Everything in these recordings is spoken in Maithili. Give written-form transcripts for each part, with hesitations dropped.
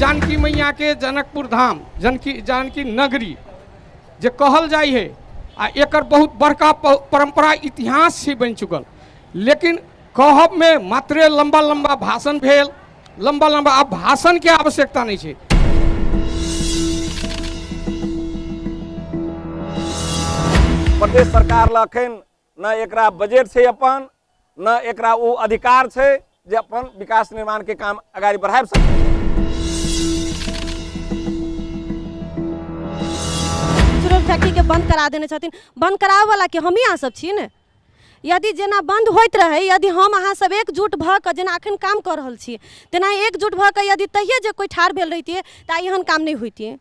जानकी मैया के जनकपुर धाम, जानकी जानकी नगरी जे कहल जाइ है, आ एकर बहुत बड़का परंपरा इतिहास से बनि चुकल। लेकिन कहब में मात्रे लंबा लंबा भाषण भेल, लंबा लंबा, आब भाषण के आवश्यकता नहीं छै। प्रदेश सरकार लग अखन न एकरा बजट छै अपन, न एकरा ओ अधिकार छै जे अपन विकास निर्माण के काम अगाडि बढ़ाबि सकै। चुरौल फैक्ट्री के बंद करा देने छथिन। बंद कराबऽ वाला के हमही अहाँ सब छी ने। यदि जेना बंद होइत रहै, यदि हम अहाँ सब एकजुट भऽ कऽ जेना अखन काम कऽ रहल छी तेना एकजुट भऽ कऽ यदि तहिये जे कोइ ठाढ़ भेल रहितियै तऽ आइ एहन काम नहि होइतियै।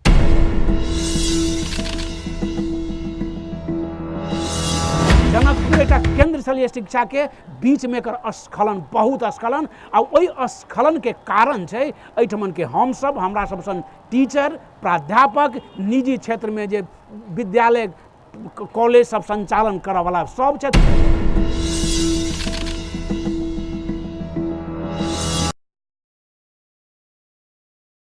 जनकपुर एकटा केंद्र छलियै शिक्षाके, बीचमे एकर स्खलन, बहुत स्खलन, आ ओहि स्खलनके कारण छै एहिठमनके हमसब, हमरा सब सन टीचर, प्राध्यापक, निजी क्षेत्रमे जे विद्यालय कॉलेज सब संचालन करऽवला सब छथि।